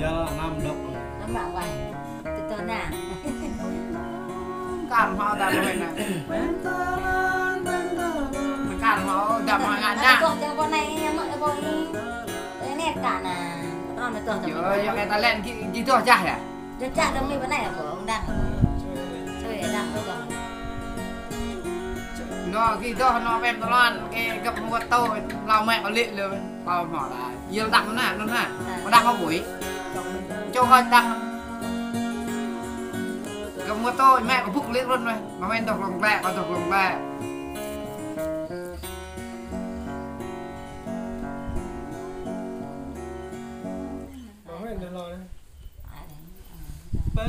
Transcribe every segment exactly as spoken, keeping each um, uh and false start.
Jal năm độc. Năm bă wai. Tui tơnah. Kar hmâo đam hmâo anai. Kar hmâo đam hmâo ngă anai. Tơnah. Tơnah. Tơnah. Tơnah. Yơh, yơh, kơ ta lĕ gih, gih tuh čah yơh? Čah, čah dong mi bơnai apa? Undang. Čuê dang dong. Nô, gih dŏ nô pem tơlon, kơ gơ̆p mơguah tô, hlâo mă kơ lĕ lĕ, hlâo hmâo đa. Yơh đah mơnă, anŭn hă? Mơdah hmâo ƀuih. Čô hơi đah. Gơ̆p mơguah tô, mă kơ bŭk lĕ run weh. Mă wên dŏ hlŏng glĕ, kơ dŏ hlŏng glĕ.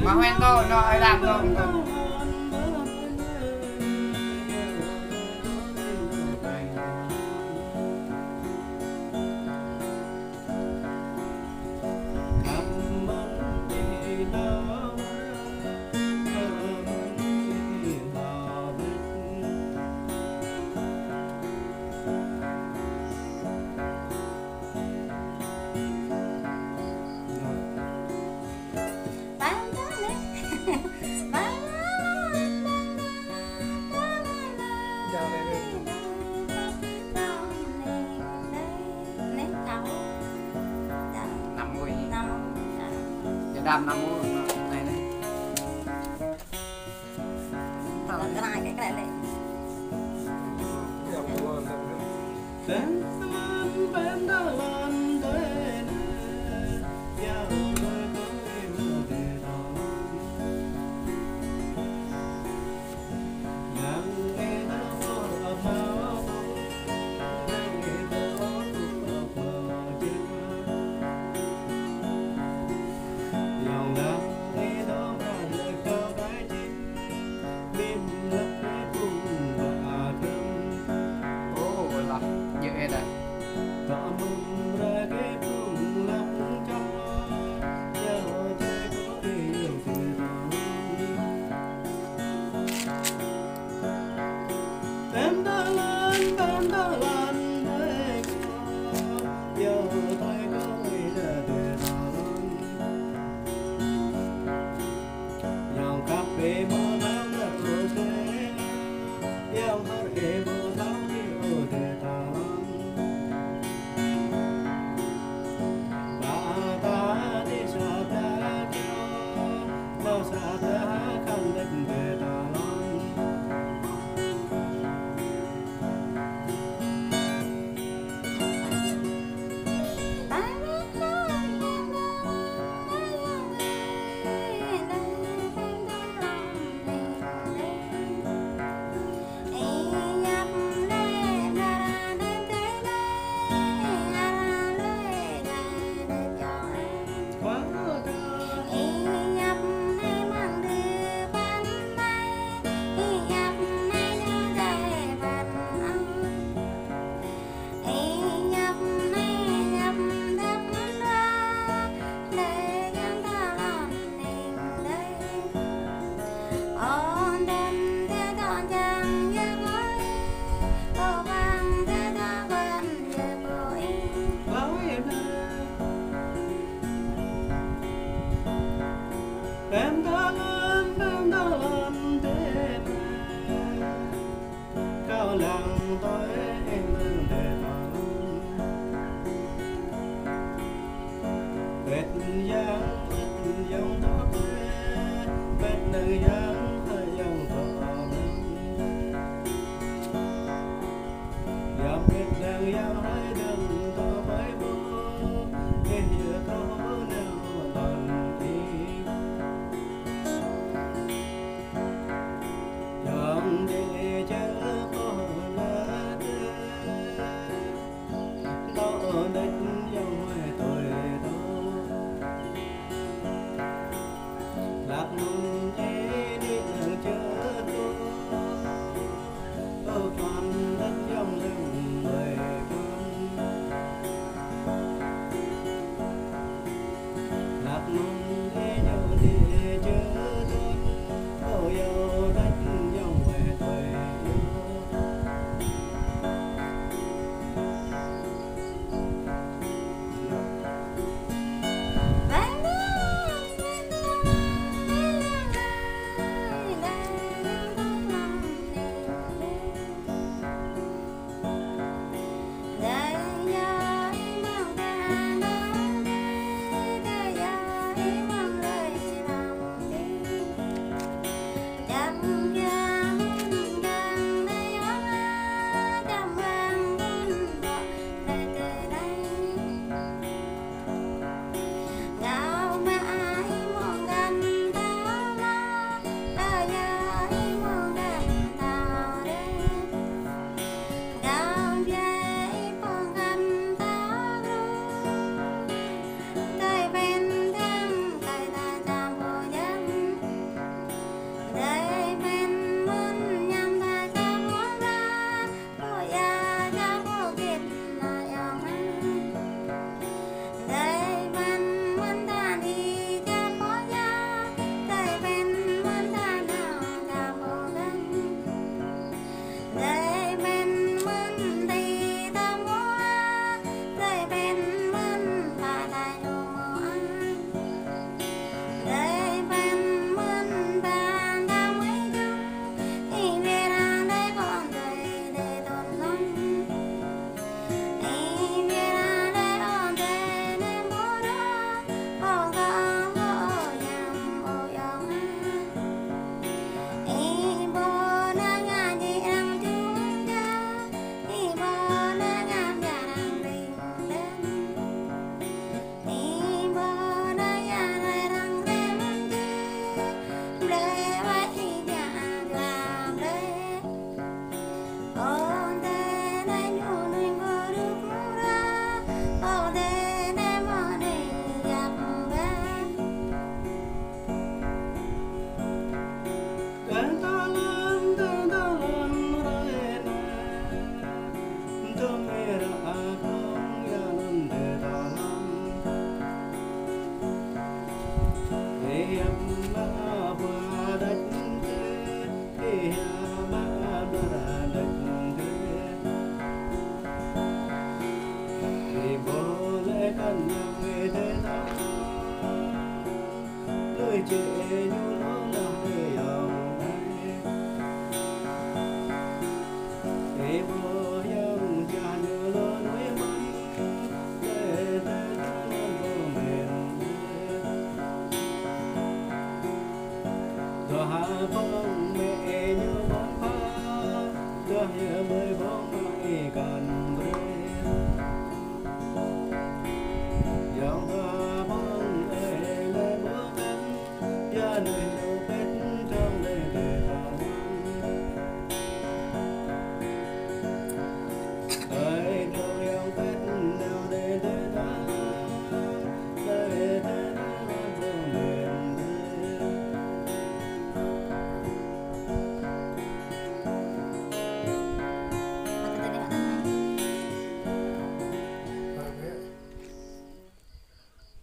Mă wên tô, nô, ơi đah tô, tô. Năm mươi. Năm mươi. Năm mươi. Anai, anai. Ơ, lah, djơ̆ ê đah.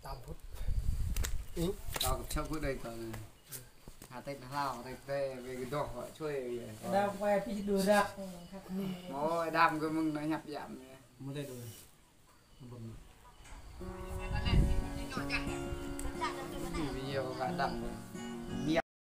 Tam phút. Ih. Tao kep sâu phút đây tao. Hà Tết hlao, Tết tê, về cái đó họ chuối. Đa quay pí đu rắc. Mô, đam cái mưng nó nhặp dặm nè. Mô tê đu. Video cả đam.